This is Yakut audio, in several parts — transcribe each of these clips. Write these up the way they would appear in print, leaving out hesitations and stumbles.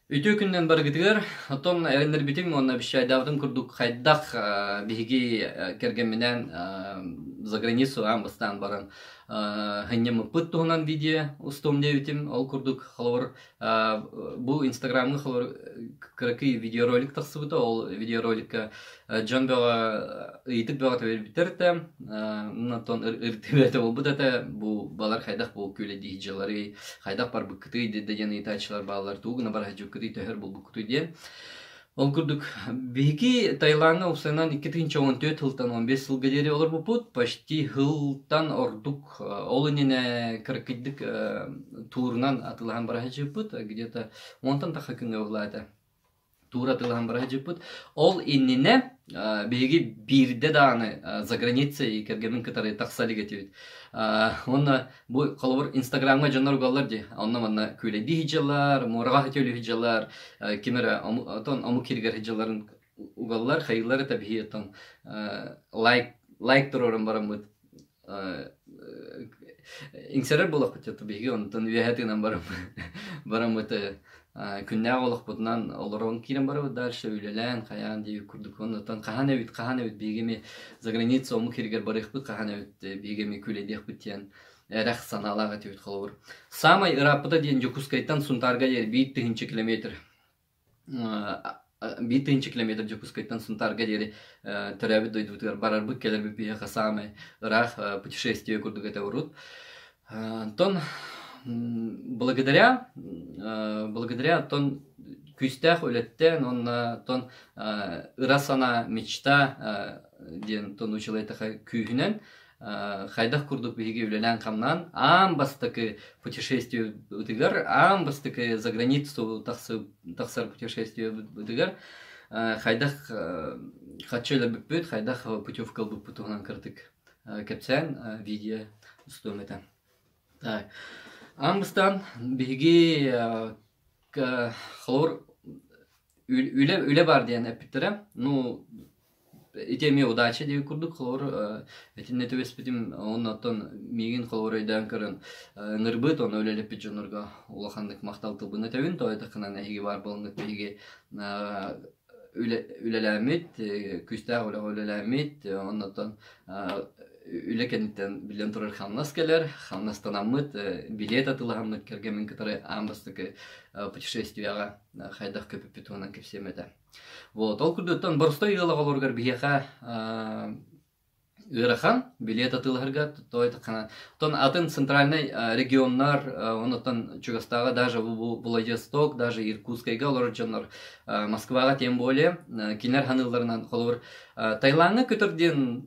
Үтүө күнүнэн барыгытыгар, оттон эрэннэрбитим уонна обещайдаабытым курдук хайдах биһиги кэргэмминээн за границу аан бастаан баран сынньаммыппыт туһунан видео устуом диэбитим. Ол курдук холобур бу Инстаграмҥа холобур кыракый видеоролик тахсыбыта. Ол видеороликка дьон бөҕө ыйытык бөҕө тэбэрбиттэр этэ. Онтон ырытыы буолбут этэ. Бу балар хайдах бу күлэдии дьылары хайдах барбыккытый диэн ыйытааччылар бааллар, тугу гына бара сылдьыбыккытый, төһөр булбуккутуй диэн. Ол курдук, биһиги Таилаҥҥа уопсайынан 2014 сылтан 15 сылга диэри олорбуппут, почти сылтан ордук ол иннинэ кыракыйдык туурунан атыылаһан бара сылдьыбыппыт, где-то уонтан тахса күҥҥэ уһулаата. Туур атыылаһан бара сылдьыбыппыт. Ол иннинэ биһиги биирдэ даҕаны за границей кэргэммин кытары тахса илик этибит. Уонна бу холобур Инстаграмҥа дьоннор угаллар дии. Онно-манна күүлэйдии сылдьаллар, муораҕа сөтүөлүү сылдьаллар, ким эрэ отон омук сиригэр сылдьалларын угаллар, хайыылар это биһи оттон лайк лайк туруоран бараммыт иҥсэрэр буолахпыт дьэ биһиги онтон үөһэ тыынан бараммыт күннээх олохпутунан олорон киирэн барабыт дальше үлэлээн хайаан диэбит курдук оннуттан хаһан эбит хаһан эбит биһиги эми за граница омук сиригэр барыахпыт хаһан эбит биһиги эми күлэйдиэхпит диэн эрэх санаалаах этибит холобур саамай ырааппыта диэн Дьокуускайтан Сунтаарга диэри 1000 километр 1000 километр Дьокуускайтан Сунтаарга диэри төрөөбүт дойдубутугар барарбыт кэлэрбит биһиэхэ саамай ыраах путешествие курдук этэ урут. Онтон благодаря благодаря оттон күүстээх үлэттэн уонна оттон ыра санаа мечта диэн оттон училайтаха күүһүнэн хайдах курдук биһиги үлэлээн-хамнаан аан бастакы путешествиебытыгар, аан бастакы за границу тахсар путешествиебытыгар хайдах хаччы өлөрбүппүт, хайдах путевка ылбыппыт туһунан кыратык кэпсээн видео устуом этэ. Так. Аан бастаан биһиги холобур үлэ үлэ баар диэн эппиттэрэ. Ну ити эмиэ удача диэбит курдук холобур итиннэ түбэспитим уонна оттон миигин холобур өйдөөн көрөн ыҥырбыт уонна үлэлэппит дьоннорго улаханнык махтал тылбын этэбин тоҕо диэтэххинэ эһиги баар буолаҥҥыт биһиги үлэлээммит күүстээх үлэҕэ үлэлээммит оннуттан үлэ кэнниттэн биллэн турар хамнас кэлэр хамнастанаммыт билиэт атыылаһаммыт кэргэммин кытары аан бастакы путешествияҕа хайдах көпүппүт туһунан кэпсиэм этэ. Вот, ол курдуктан боростой ыал оҕолоругар биһиэхэ ыарахан билиэт атыылаһарга тон атын центральнай регионнар оннуттан чугастааҕы даже Владивосток даже Иркутскайга олорор дьоннор Москваҕа тем более кинилэр ханыыларынан холобур Таилаҥҥа көтөр диэн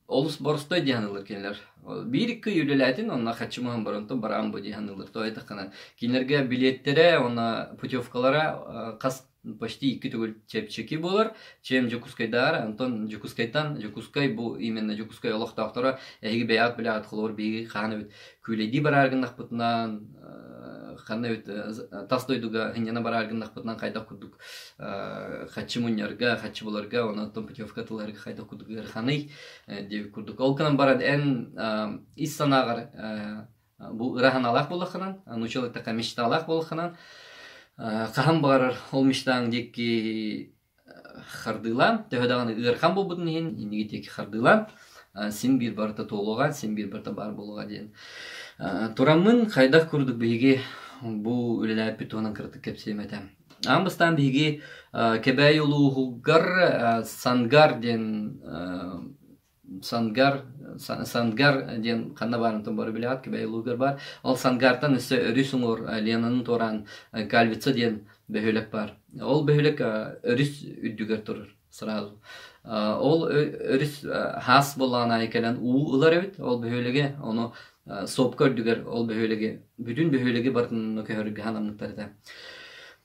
Олус боростой дии саныыллар кинилэр. Биир-икки ый үлэлээтин, онно хаччымаһын баран бараан бу дии саныыллар. Тоҕо диэтэххинэ, кинилэргэ билиэттэрэ уонна путевкалара хас почти икки төгүл чэпчэки буолар. Чем Дьокуускайдааҕар, онтон Дьокуускайтан Дьокуускай бу именно Дьокуускай олохтоохторо эһиги бэйэҕит билэҕит холобур биһиги хаһан эбит күүлэйдии бараар гыннахпытынан ханна эбит тас дойдуга сынньана бараар гыннахпытынан хайдах курдук хаччы мунньарга, хаччы буларга, онон путевка тылларга хайдах курдук ыараханый диэбит курдук. Ол гынан баран эн ис санааҕар бу ыра санаалаах буоллаххынан, нууччалыы эттэххэ мечталаах буоллаххынан, хаһан баҕарар ол мечтаҥ диэки хардыылаан, төһө даҕаны ыарахан буолбутун иһин, инники диэки хардыылаан, син биир барыта туолуоҕа, син биир барыта баар буолуоҕа диэн. Тураммын хайдах курдук биһиги бу үлэлээппит туһунан кыратык кэпсиэм этэ. Аан бастаан биһиги Кэбээйи улууһугар Сангар диэн Сангар Сангар диэн ханна баарын бары билэҕит Кэбээйи улууһугар баар. Ол Сангартан өссө өрүс уҥуор Ленаны туораан Кальвица диэн бөһүөлэк баар. Ол бөһүөлэк өрүс үрдүгэр турар сразу. Ол өрүс хаас буоллаҕын аайы кэлэн уу ылар эбит ол бөһүөлэги ону сопка үрдүгэр ол бөһүөлэги бүтүн бөһүөлэги барытын көһөргө санаммыттар этэ.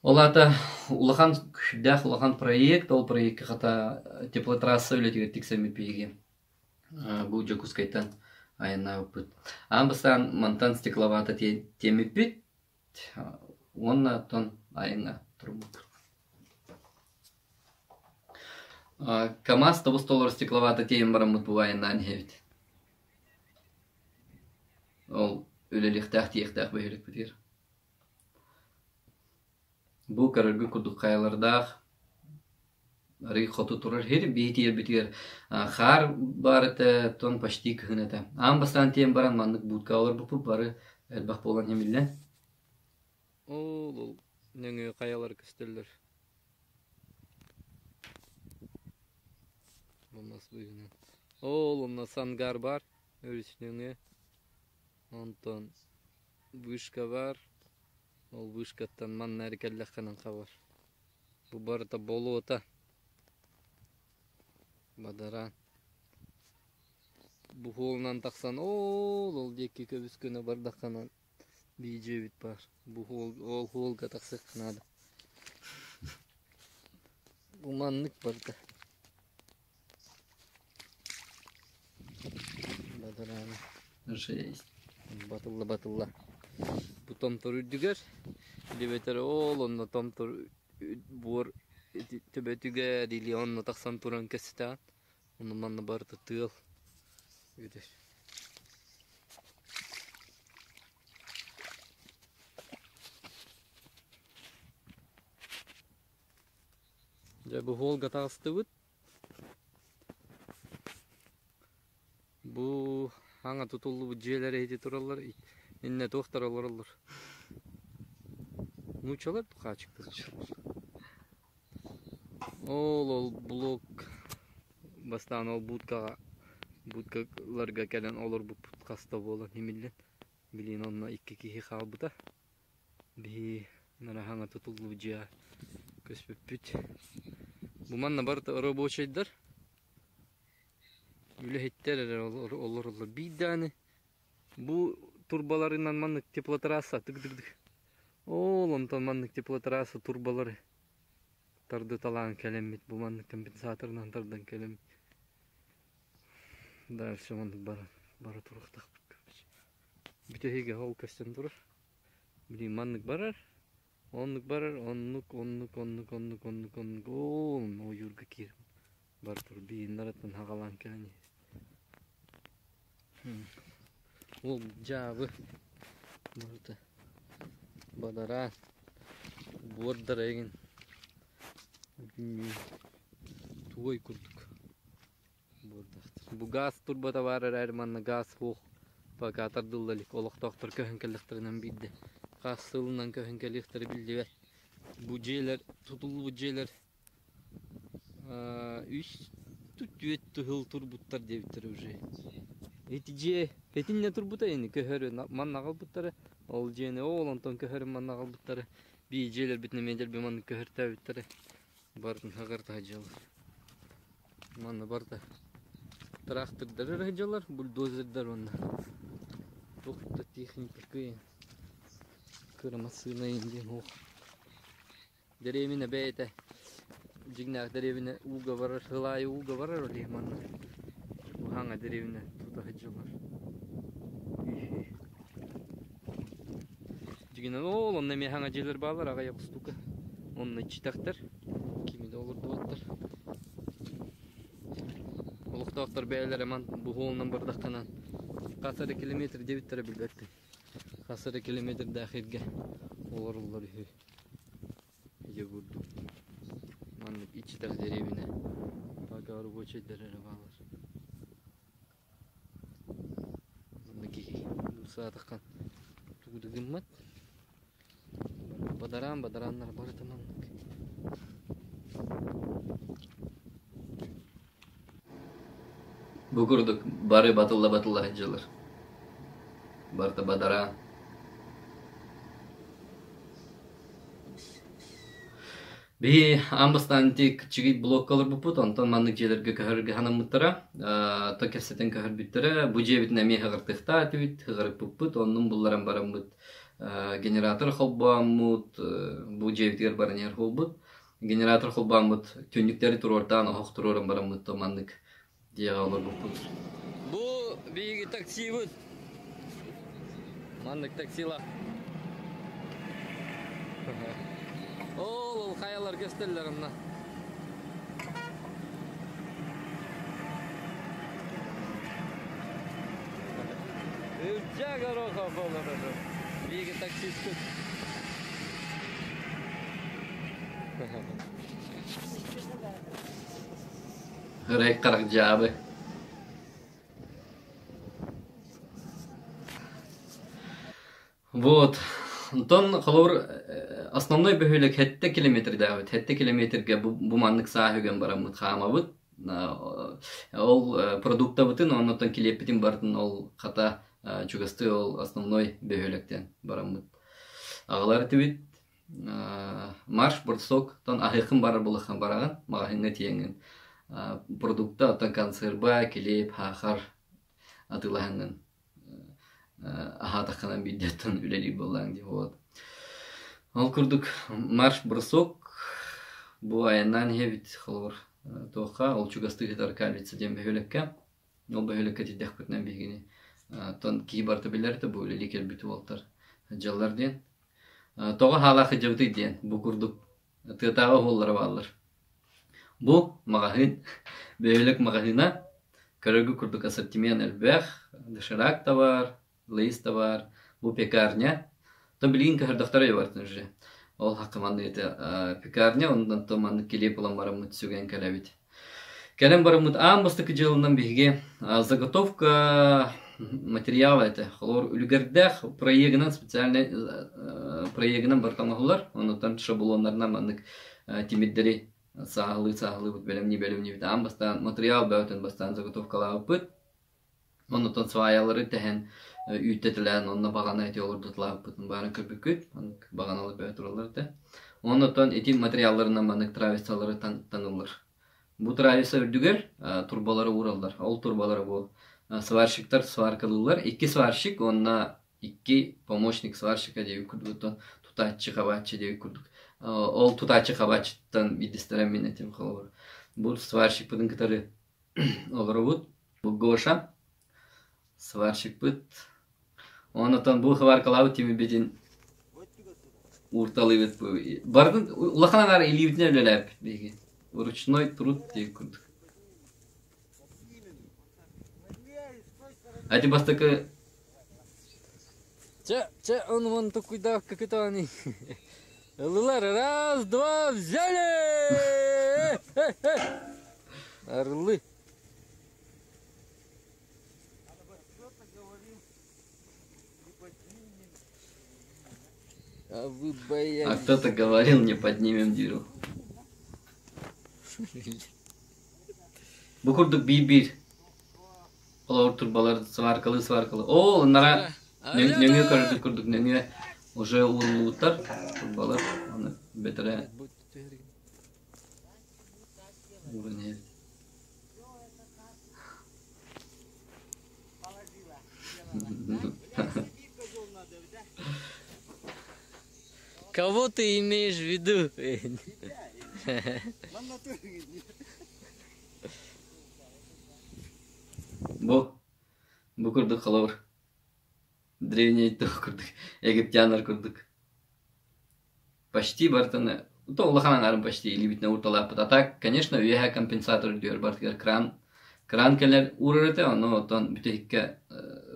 Ол аата улахан күүстээх улахан проект, ол проекка хата теплотрасса үлэтигэр тиксэммит биһиги бу Дьокуускайтан айаннаабыппыт. Аан бастаан мантан стекловата тиэммиппит уонна оттон айаҥҥа турбуппут. КамАЗ тобус толору стекловата тиэйэн бараммыт бу айаннаан иһэбит. Ол үлэлиэхтээх тиийиэхтээх бөһүөлэкпитигэр. Бу көрөргүт курдук хайалардаах арый хоту турар сир. Биһи тиийэрбитигэр хаар баар этэ, оттон почти кыһын этэ. Аан бастаан тиийэн баран маннык будка олорбуппут бары элбэх буолан иһимиллэн. Ол ол нөҥүө хайалар көстөллөр. Бу мас быыһынан. Ол онно Сангар баар өрүс нөҥүө. Онтон вышка баар. Ол вышкаттан манна эрэ кэллэххинэ хабар. Бу барыта болуота. Бадараан. Бу хуолунан тахсан ол ол диэки көбүс гына бардаххына биидьиэбит баар. Бу хуол ол хуолга тахсыахха наада. Бу маннык барда. Бадараана. Жесть. Батылла батылла. Бу томтор үрдүгэр илибэтэр ол онно томтор буор төбөтүгэр или онно тахсан туран кэстээн онно манна барыта тыал үтэр. Дьэ бу хуолга таҕыстыбыт. Бу хаҥа тутуллубут дьиэлэр иһити тураллар, иннэ туохтар олороллор. Нууччалар хаачыктар. Ол ол блок бастаан ол будкаҕа будкаларга кэлэн олорбуппут хаста буолан имиллэн. Билигин онно икки киһи хаалбыта. Биһи нараһаҥа тутуллубут дьиэҕэ көспүппүт. Бу манна барыта рабочайдар, үлэһиттэр эрэ олороллор. Биир даҕаны бу турбаларынан маннык теплотрасса тык-тык-тык. Ол онтон маннык теплотрасса турбалары тардыталаан кэлэммит бу маннык компенсаторынан тардан кэлэммит. Дальше маннык баран бара туруохтаахпыт короче. Бүтэһигэ ол көстөн турар. Блин, маннык барар, оннук барар, оннук, оннук, оннук, оннук, оннук, оннук, оон ойуурга киир бар тур бииннараттан хагалаан кэлэн иһэр. Ол дьаабы барыта бадараан буордара игин туой курдук. Бу гаас турбата баар эрээри манна гаас суох пока тардылла илик олохтоохтор көһөн кэллэхтэринэн биирдэ хас сылынан көһөн кэлиэхтэрэ биллибэт. Бу дьиэлэр тутуллубут дьиэлэр үс түөрт тыһыл турбуттар диэбиттэрэ уже. Ити дьиэ итиннэ турбута ини көһөрү манна аҕалбыттара ол дьиэни ол онтон көһөрү манна аҕалбыттара биир дьиэлэрбитин эмиэ дэлби маннык көһөртөөбүттэрэ барытын хаҕырта сылдьаллар. Манна барыта трактордар эрэ сылдьаллар, бульдозердар уонна туох да техника кыайан кыра массыына диэн суох. Дэриэбинэ бэйэтэ дьиҥнээх дэриэбинэ ууга барар, сыл аайы ууга барар ол иһин манна хаҥа дэриэбинэ тута сылдьаллар. Дьиҥинэн ол онно эмиэ хаҥа дьиэлэр бааллар аҕыйах устуука. Онно иччитэхтэр. Кими да олордубаттар. Олохтоохтор бэйэлэрэ ман буһуолунан бардахтанан хас эрэ километр диэбиттэрэ билбэппин. Хас эрэ километрдаах иргэ олоруллар үһү. Дьэ курдук. Маннык иччитэх дэриэбинэ пока рабочайдар эрэ бааллар. Манна киһи саатаххан тугу да гыммат. Бадараан бадарааннар барыта маннык. Бу курдук бары батылла-батылла сылдьаллар. Барыта бадараан. Биһи аан бастаан ити кыччыгый блокка олорбуппут, онтон маннык дьиэлэргэ көһөргө санаммыттара, то кэпсэтэн көһөрбүттэрэ. Бу дьиэбитин эмиэ ыһыгыртыахтаах этибит, ыһыгырыппыппыт, оннун булларан бараммыт генератор холбооммут, бу дьиэбитигэр баран иһэр буолбут. Генератор холбооммут, түннүктэри туруортаан, оһох туруоран бараммыт, то маннык дьиэҕэ олорбуппут. Бу биһиги таксибыт. Маннык таксилаах. Ол ол хайалар көстөллөр онно. Ылдьаа Горохов олорор. Биһиги таксиспыт. Ырай харах дьаабы. Вот. Онтон холобур основной бөһүөлэк 7 километрдээбит. 7 километргэ бу, бу маннык саа үгэн бараммыт хаамабыт. Ол продуктабытын, оннуттан килиэппитин барытын ол хата чугастыы ол основной бөһүөлэктэн бараммыт. Аҕалар этибит. Марш бросоктон аһыаххын барар булаххын бараҕын, маҕаһыыҥҥа тиийэҥҥин продукта, оттон консерва, килиэп, саахар атыылаһаҥҥын аһаатаххына биирдэттэн үлэлиир буоллаҕыҥ дии вот. Ол курдук марш-бросок бу айаннаан иһэбит холобур туохха ол чугастыы сытар Кальвица диэн бөһүөлэккэ. Ол бөһүөлэккэ тиийдэхпитинэ биһигини оттон киһи барыта билэр да бу үлэлии кэлбит уолтар сылдьаллар диэн. Тоҕо хаалаах сылдьабытый диэн бу курдук тыатааҕы уһуллара бааллар. Бу маҕаһыын, бөһүөлэк маҕаһыына, көрөргүт курдук ассортимент элбэх, доширак да баар, Лейс да баар, бу пекарня. То билигин көһөрдөхтөрө барытын уже. Ол хакка маннык это пекарня, онтон то маннык килиэп ылан бараммыт сүгэн кэлэбит. Кэлэн бараммыт аан бастакы дьылынан биһиги заготовка материала это холобур үлүгэрдээх проегынан специальный проегынан барыта оҥоһуллар. Оннуттан шаблоннарынан маннык тимирдэри сааһылыы-сааһылыыбыт, бэлэмнии-бэлэмниибит. Аан бастаан материал бөҕөтүн бастаан заготовкалаабыппыт. Оннуттан сваялары тэһэн үүттэтэлээн онно баҕана ити олордуталаабыппытын баарын көрбүккүт. Маннык баҕаналар бөҕө тураллар этэ. Оннуттан ити материалларынан маннык травицалары таҥыллар. Бу травица үрдүгэр турбалары уураллар. Ол турбалары бу сварщиктар сваркалыыллар. Икки сварщик уонна икки помощник сварщика диэбит курдук тутааччы хабааччы диэбит курдук. Ол тутааччы хабааччыттан биирдэстэрэ мин этим холобур. Бу сварщикпытын кытары олоробут. Бу Гоша сварщикпыт. Оннотон бу сваркалаабыт тимирбитин уурталыыбыт. Барытын улахан аҥаар илиибитинэн үлэлээбиппит биһиги. Ручной труд диэн курдук. Ати бастакы Чэ, чэ, он вон такой как это они. Ыллылар, раз, два, взяли! Орлы. А вы боялись. А кто-то говорил, не поднимем дыру. Бу курдук биир-биир холобур турбалар сваркалыы-сваркалыы. Оо, нара нөҥүө көрдүк курдук нөҥүө уже ууруллубуттар турбалар. Аны бэтэрээ ууран иһэбит. Кого ты имеешь в виду? Бу бу курдук холобур древний курдук египтяннар курдук почти барытын то улахан аҥаарын почти илиибитинэн уурталааппыт. А так, конечно, үөһэ компенсатор үрдүгэр барытыгар кран кран кэлэр уурар этэ, ону оттон бүтэһиккэ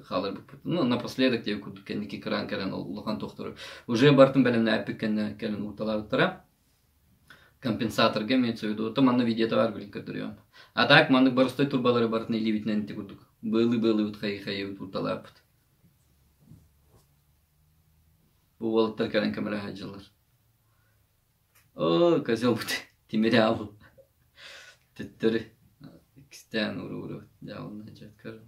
хааларбыппыт. Ну, напоследок диэки курдук кэнники кран кэлэн ол улахан тохтору уже барытын бэлэмнээппит кэннэ кэлэн уурталаабыттара. Компенсаторга имеется в виду. То манна видеото бар билин көрдөрүөм. А так маннык боростой турбалары барытын илиибитинэн ити курдук быылы-быылыбыт хайы-хайыбыт уурталааппыт. Бу уолаттар кэлэн көмөлөһө сылдьаллар. Оо, козел тимири аал төттөрү иккистээн ууру-ууру дьаалына дьэ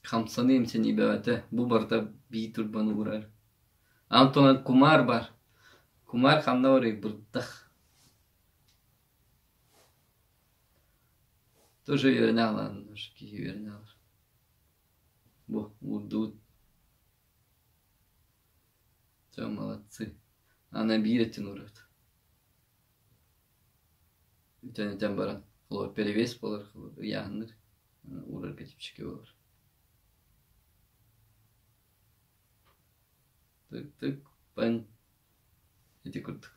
Хамсаныы имсэнии бөҕөтө, бу барыта бии турбан уурар. Антон кумаар бар. Кумаар ханна барый бырдах. Тоже үөрэнэ аалаан, киһи үөрэнэ аалар. Бу уурдубут. Все, молодцы. Аны биир өттүн уурабыт. Бүтэн-бүтэн баран, холобур, перевес буолар, ыйааһынныр, уурарга чэпчэки буолар. Тык-тык, пан ити курдук.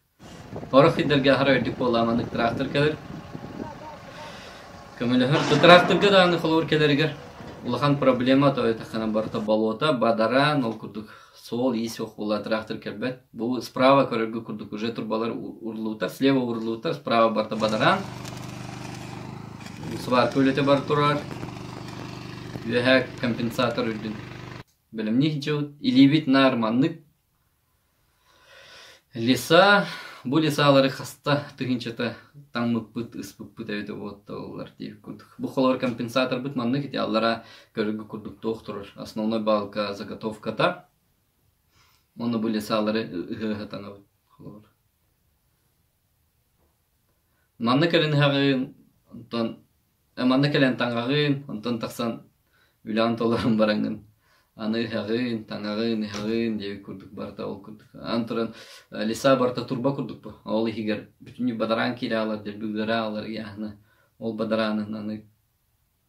Сорох ыйдарга аһара үрдүк буоллаҕына маннык трактор кэлэр. Көмөлөһөр. Тракторга даҕаны холобур кэлэригэр улахан проблема то этаххына барыта болуота, бадараан, ол курдук. Суол-иис суох буолла, трактор кэлбэт. Бу справа көрөргө курдук уже турбалар урлуутар, слева урлуутар, справа барта бадараан. Сварка үлэтэ бар турар. Үөһэ компенсатор үрдүн бэлэмниир дьыл. Илиибит наар маннык. Леса, бу лесалары хаста тыһыынчата таҥмыппыт, ыспыппыт эбитэ буоллар диир курдук. Бу холобур компенсаторбыт маннык ити аллара көрөргө курдук туох турар. Основной балка заготовката. Уонна бу лесалары ыһыаһа таҥабыт холобур. Манна кэлин ыһаҕын, онтон манна кэлэн таҥаҕын, онтон тахсан үлэҕин толорон бараҥҥын аны ыһаҕын, таҥаҕын, ыһаҕын диэбит курдук барыта ол курдук. Аны туран леса барыта турба курдук бу. Ол иһигэр бүтүннүү бадараан киирэ аалар, дэлби ыыра аалар ыйааһына. Ол бадараанын аны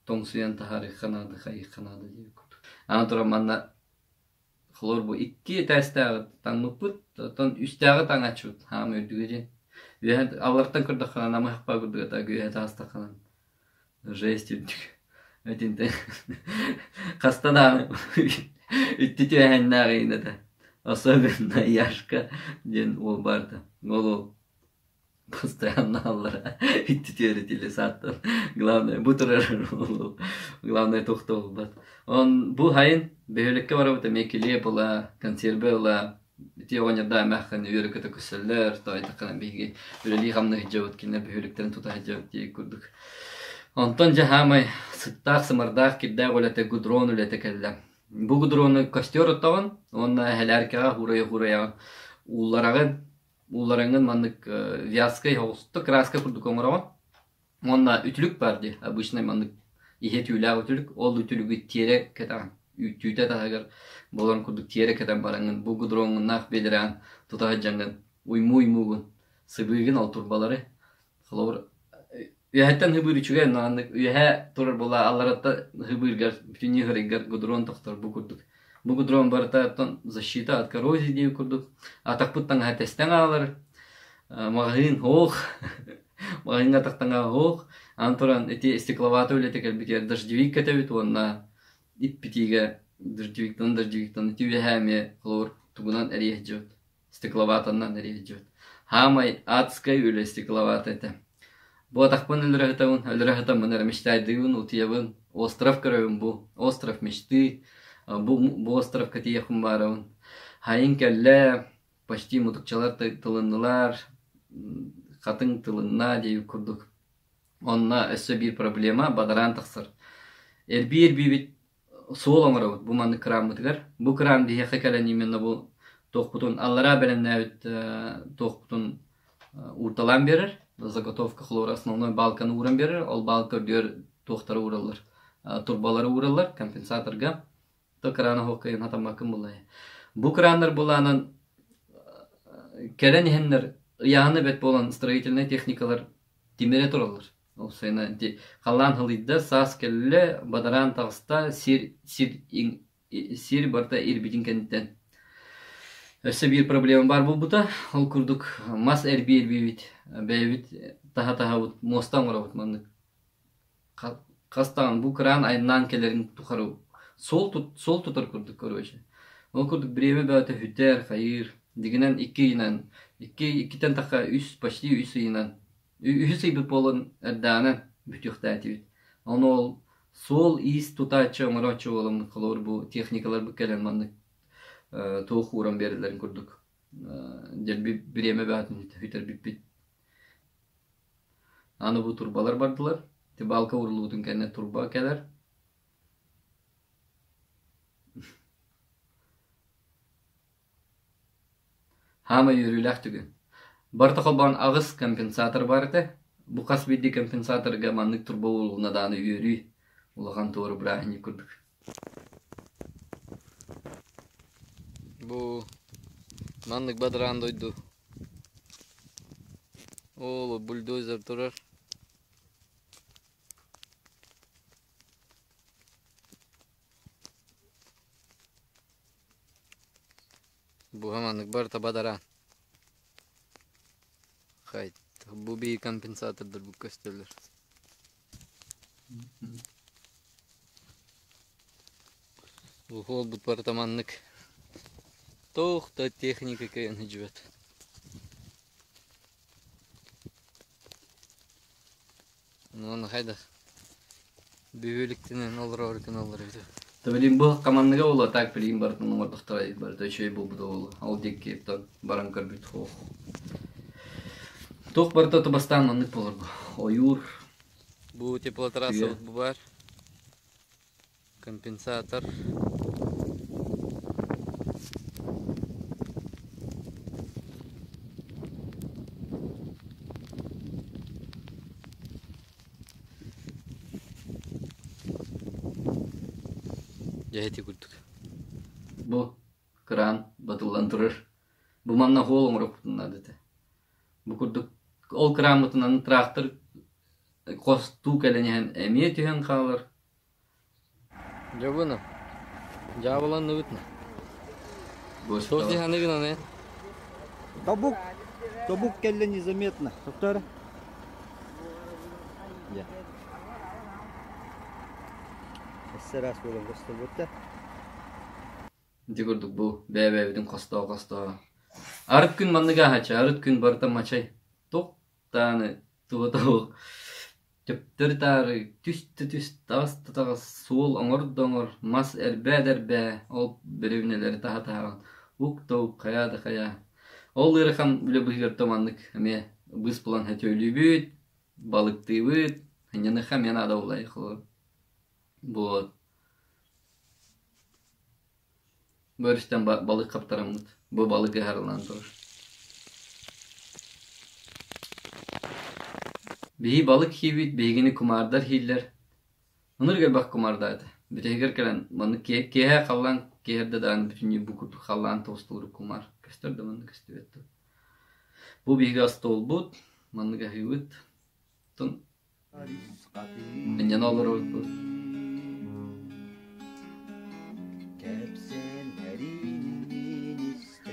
тоҥсуйан таһаарыахха наада, хайыахха наада диэбит курдук. Аны туран манна Холобур, бу икки этээстээҕи таҥмыппыт, оттон үстээҕи таҥааччыбыт хаама үрдүгэ диэн. Үөһэ аллартан көрдөххүнэ намыһахпа курдук этэ, үөһэ таҕыстаххына жесть үрдүк. Итинтэн хаста даҕаны үттү түөһэннээх иин этэ. Особенно Яшка диэн уол баарта. Ол уол Постоянно аллара итти сааттан. Главное, бу турар главное тохтолбат. Он бу хайын бөһүөлэккэ барабыт эмиэ килиэп ыла, консервэ ыла, ити оҕонньордоо эмээххин үөрэ-көтө көрсөллөр, тоойдоххуна биһиги үлэлии-хамныы сылдьабыт, кинилэр бөһүөлэктэрин тута сылдьабыт дии курдук. Онтон дьэ хаамай сыттаах-сымардаах кирдээх үлэтэ гудрон үлэтэ кэллэ. Бу гудрону костер оттоҕун уонна эһэлээркэҕэ хуурайа-хуурайаҕын ууллараҕын Ууллараҥҥын маннык вязкай оҕустук краска курдук оҥороҕун. Уонна үтүлүк баар дии, обычный маннык иһэ түүлээх үтүлүк. Ол үтүлүгү тиэрэ кэтэҕин. Үүттүүтэ таһыгар буоларын курдук тиэрэ кэтэн бараҥҥын, бу гудроҥҥуннаах биэдэрэҕин тута сылдьаҥҥын уймуу-уймуугун, сыбыыгын ол турбалары. Холобур, үөһэттэн хыбыыр үчүгэй, маннык үөһэ турар буолла аллараттан хыбыыргар, бүтүннүү хырыйгар гудрон тохтор бу курдук. Бу гудрон барыта оттон защита от коррозии диир курдук. Атахпыт таҥаһа тэстэн хаалар, маҕаһыын һуох, маҕаһыыҥҥа атах таҥаһа һуох. Аны туран ити стекловата үлэтэ кэлбитигэр дождевик кэтэбит уонна иппитиигэ дождевиктан дождевиктан ити үөһээ эмиэ холобур тугунан эрийэ сылдьыбыт стекловатаннан эрийдьибит. Хаамай адскай үлэ стекловата этэ. Бу атахпын өлөрө сытабын, өлөрө сытаммын эрэ мечтайдыыбын, утуйабын. Остров көрөбүн бу. Остров мечты. Бу, бу островка тиийэхпин баарабын. Хайын кэллэ, почти мутукчалар тылыннылар, хатыҥ тылынна диэбит курдук. Онно өссө биир проблема бадараан тахсар. Эрбии-эрбиибит суол оҥоробут бу маннык кырааммытыгар. Бу кыраам биһиэхэ кэлэн именно бу туохпутун аллараа бэлэмнээбит туохпутун уурталаан биэрэр. Заготовка хлора основной балканы ууран биэрэр. Ол балка үрдүгэр туохтары уураллар? Турбалары уураллар компенсаторга. То крана хоккейын хатаммаккын буллай. Бу краннар булаанан кэлэн иһэннэр ыйааны бэт буолан строительнай техникалар тимирэ тураллар. Ол сайына ити халлаан халыйда, саас кэллэ, бадараан таҕыста, сир сир сир барыта ирбитин кэнниттэн өссө биир проблема баар буолбута. Ол курдук мас эрбии эрбиибит, бэйэбит таһа-таһабыт муоста оҥоробут маннык. Хас даҕаны бу кыраан айаннаан кэлэрин тухары суол, суол тутар курдук короче. Ол курдук бириэмэ бөҕөтө сүтэр, хайыыр. Дигинэн икки ыйынан, икки иккитэн тахха үс, почти үс ыйынан Үһүс ыйбыт буолан эрдэҕинэ бүтүөхтээтибит. Ону ол суол-иис тутааччы, оҥорооччу буоламмыт холобур бу техникаларбыт кэлэн маннык туох ууран биэрэллэрин курдук дэлби бириэмэ бөҕөтүн сүтэрбиппит. Аны бу турбалар бардылар. Ити балка ууруллубутун кэннэ турба кэлэр. Хаамай үөрүүлээх түгэн. Барыта холбоон аҕыс компенсатор баар этэ. Бу хас биирдии компенсаторга маннык турба уурулунна даҕаны үөрүү, улахан туору бырааһынньык курдук. Бу маннык бадараан дойду. Ол бульдозер турар. Буһа маннык барыта бадараан. Хайт, бу биир компенсатордар бу көстөллөр. Бу холбут барыта маннык. Туох да техника кыайан сылдьыбат. Онон хайдах бөһүөлэктэнэн олороору гыналлар эбитэ. Билин бу командаға буолуо так билигин барытын оҥордохторо барыта үчүгэй буолбута буолуо. Ол диэки баран көрбүт суох. Туох барыта тубастаан маннык буолар бу. Ойуур. Бу теплотрасса бу бар. Компенсатор. Дьэ ити курдук. Бу кран батыллан турар. Бу манна хуол оҥоруохпутун наада этэ. Бу курдук ол краммытынан трактор хостуу кэлэн иһэн эмиэ түһэн хаалар. Дьобуна, дьаабыланныбытна. Суох дии э? Тобук, тобук кэллэ незаметно. Токтор. Я. Өссө раз буолан көстөрбүттэ. Ити курдук бу бэйэ-бэйэбитин хостоо-хостоо. Арыт күн маннык ааһаччы, арыт күн барыта мачай. Туох даҕаны туһа туох төптөрү-таары түс да түс, таҕыс да таҕыс, суол оҥор да оҥор, мас эрбээ да эрбээ, ол бөрүбүнэлэри таһа-таһаҕын ук да ук, хайаа да хайаа. Ол ыарахан үлэ быыһыгар да маннык эмиэ быыс булан сөтүөлүүбүт, балыктыыбыт, сынньаныахха эмиэ наада буолла холобур. Вот. Бу өрүстэн балык хаптараммыт. Бу балык ыһарылаан турар. Биһи балык хиибит, биһигини кумаардар хииллэр. Ынырык элбэх кумаардаата. Бүтэһигэр кэлэн маннык киэһэ халлаан киэһэрдэ даҕаны бүтүннүү бу курдук халлаан тоҕустуур кумаар. Көстөр да маннык көстүбэт дуо. Бу биһиги остуолбут, маннык аһыыбыт. Оттон Инньэни олоробут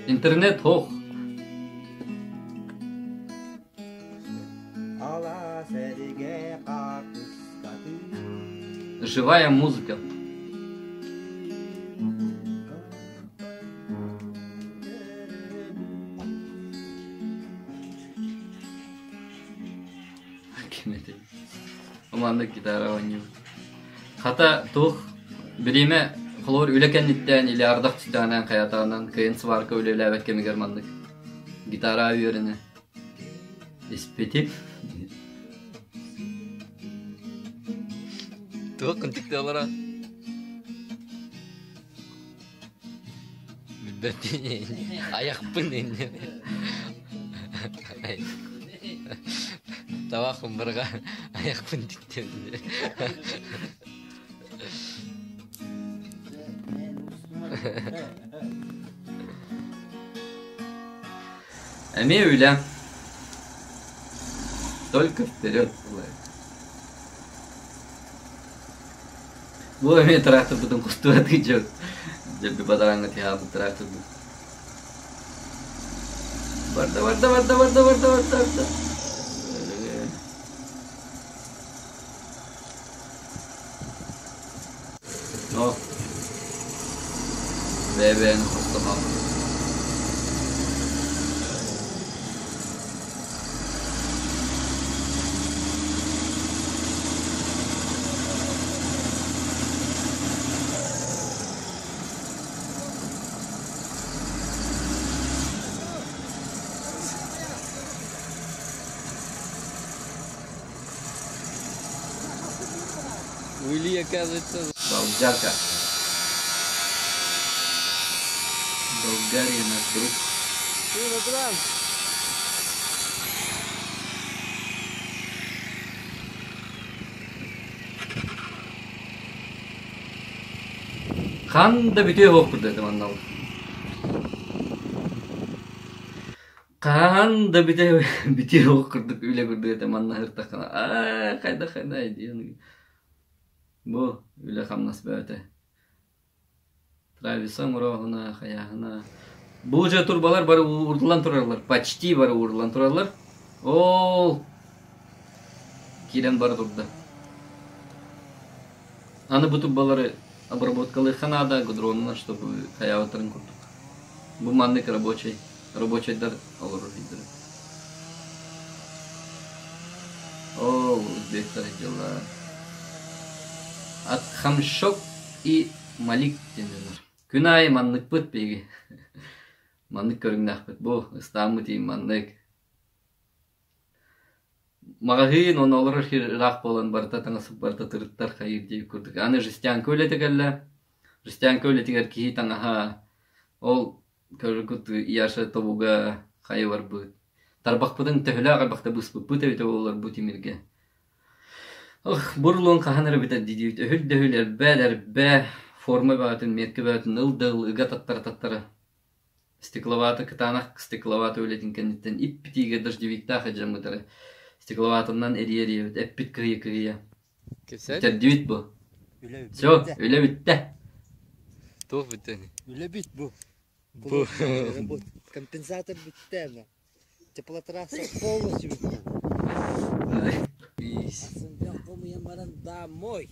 Интернет суох. Живая музыка. Ким этэй? Оманнык гитара оонньуур. Хата туох бириэмэ холобур үлэ кэнниттэн или ардах түстэҕинэн хайатаҕынан кыайан сварка үлэлээбэт кэмигэр маннык гитара үөрэнэ испитим. Туох кынтыкты олоро? Билбэт айахпын иннин. Табах ымбырга айахпын тиктем. Эмиэ үлэ. Только вперед бывает. Бу эмиэ тракторбытын кустубат дьон. Дьэлби бадарааҥҥа тиһаабыт тракторбыт. Барда, барда, барда, барда, барда, барда, барда. О, бэйэ-бэйэни хостоһон. Уйли, оказывается... Болгарка. Болгария наш друг. Ты, братан! Хан да бүтүө суох курдук этэ манна Хаһан да бүтэ бүтүө суох курдук үлэ курдук этэ манна сыртаххына аа хайдах хайдай диэн бу үлэ-хамнас бөҕөтө. Трависа оҥорооһуна, хайааһына. Бу уже турбалар бары уурдулан тураллар, почти бары ууруллан тураллар. Ол киирэн бара турда. Аны бу турбалары обработкалыахха наада гудронунан, чтобы хайаабыттарын курдук. Бу маннык рабочай, рабочайдар олорор сирдэрэ. Оо, узбектар дьыллар. Атхамшок и Малик диэн Күн аайы манныкпыт биһиги. Маннык көрүҥнээхпит бу, ыстааммыт иһин маннык. Маҕаһыын уонна олорор сир ыраах буолан барыта таҥасып барыта тырыттар хайыыр диэбит курдук. Аны жестянка үлэтэ кэллэ. Жестянка үлэтигэр киһи таҥаһа ол көрөргүт Яша тобуга хайа барбыт. Тарбахпытын төһөлөөх элбэхтэ быспыппыт эбитэ буоллар бу тимиргэ. Ох, бурулуон хаһан эрэ бүтэр дии Өһүл да өһүл, эрбээ да эрбээ, форма бөҕөтүн, метка бөҕөтүн ыл да ыл, ыга таттара таттара. Стекловата кытаанах стекловата үлэтин кэнниттэн ип-итиигэ дождевиктаах дьаммытары стекловатаннан эрийэ-эрийэбит, эппит кыһыйа-кыһыйа. Кэпсээн? Бүтэрдибит бу. Үлэ Все, бүттэ. үлэ бүттэ. Туох бүттэ? Үлэ бүт бу. Бу. Бу компенсатор бүттэ ана. Теплотрасса полностью бүттэ. Асындыах хомуйан баран домой.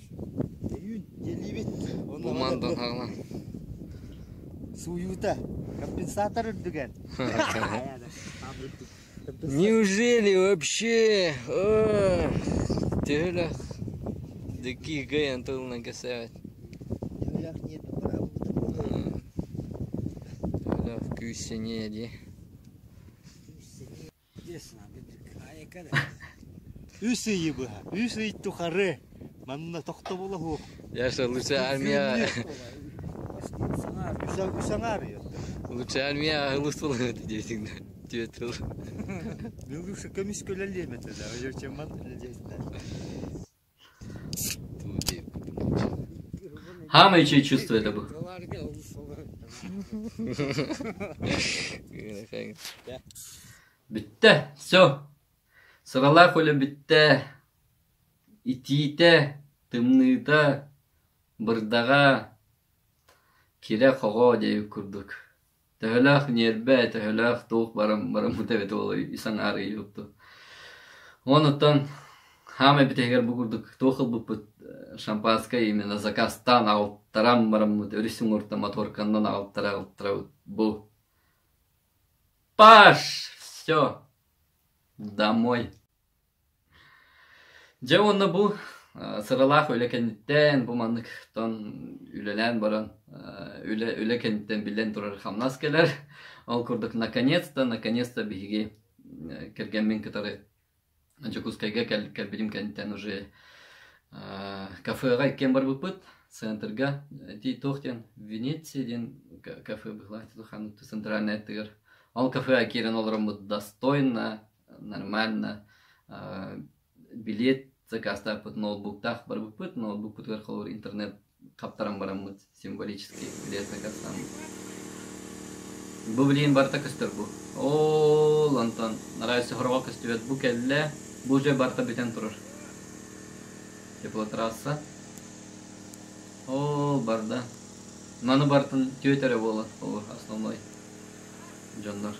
Өйүүн делибит. Бу мандан хаҕлан. Сууйуута. Компенсатор үрдүгэр. Неужели вообще? Төһөлөөх дикий гайан тылынан кэсээбит. Төһөлөөх ньиэрбэ Төһөлөөх күүс сэниэ дии. Үс ыйы быһа, үс ый тухары манна тохтобула суох. Я что, лучше армия... Үс аҥаар Лучше армия ылыс буолан диэсиҥ түөт тыл. Лучше көмүс көлөлүөм этэ да, чем ман Хаамай үчүгэй чувство это бу. Бүттэ, все. Сыралаах үлэ бүттэ. Итиитэ, тымныыта, бырдаҕа, кирэ-хоҕо диэбит курдук. Төһөлөөх ньиэрбэ, төһөлөөх туох баран бараммыта эбитэ буолуой үс аҥаар ый укту. Онуттан хаамай бүтэһигэр бу курдук туох ылбыппыт шампанское именно заказтаан аҕалтаран бараммыт өрүс уҥуорта моторканнан аҕалтара аҕалтарабыт бу Паш! Все! Домой! Дьэ уонна бу сыралаах үлэ кэнниттэн бу маннык тон үлэлээн баран үлэ үлэ кэнниттэн биллэн турар хамнас кэлэр. Ол курдук наконец-то, наконец-то биһиги кэргэммин кытары Дьокуускайга кэлбитим кэнниттэн уже кафеҕа иккиэн барбыппыт центрга ити туох диэн Венеция диэн кафе быһыылаах центральнай аттыгар. Ол кафеҕа киирэн олороммут достойно нормально билиэт заказтааппыт ноутбуктаах барбыппыт ноутбукпутугар холобур интернет хаптаран бараммыт символический билиэт заказтааммыт бу билигин барыта көстөр бу ол онтон нравится хороҕо көстүбэт бу кэллэ бу уже барыта бүтэн турар теплотрасса ол барда маны барытын түөт эрэ буолан ол основной дьоннор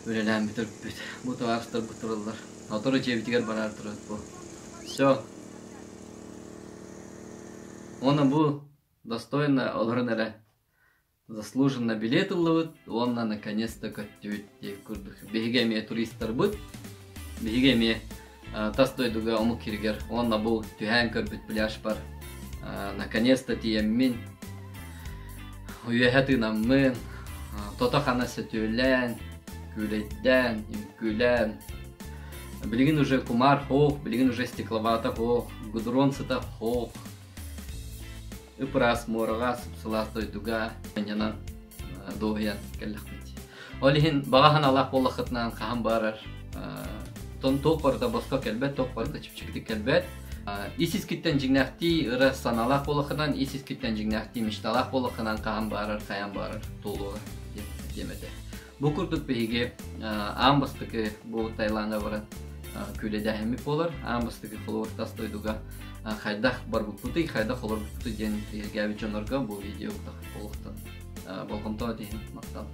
Үлэлээн бүтэрбит. Бу табаарыстарбыт тураллар. Сотору дьиэбитигэр бараары турабыт бу. Все. Уонна бу достойно олорон эрэ заслуженно билет ыллыбыт уонна наконец-то көттүбүт диэбит курдук. Биһиги эмиэ туристарбыт, биһиги эмиэ тас дойдуга омук сиригэр уонна бу түһээн көрбүт пляжпар наконец-то тиийэммин үөһэ тыынаммын тото-хана сөтүөлээн күүлэйдээн үҥкүүлээн билигин уже кумаар хоох билигин уже стекловата хоох гудрон сыта хоох ып-ыраас муораҕа сып-сылаас дойдуга анньанан дуоһуйан кэллэхпит. Ол иһин баҕа санаалаах буоллаххытынан хаһан баарар тон туох барыта босхо кэлбэт, туох барыта чэпчэкитик кэлбэт. Ис искиттэн дьиҥнээхтии ыра санаалаах буоллаххынан, ис искиттэн дьиҥнээхтии мечталаах буоллаххынан хаһан баарар, хайаан баарар туолуоҕа диэм этэ. Бу курдук биһиги аан бастакы бу Таиландга баран күүлэдээһиммит буолар. Аан бастакы холобур тас дойдуга хайдах барбыппытый, хайдах олорбуппутуй диэн тиһиргээбит дьоннорго бу видео олохтон болҕомто иһин махтал.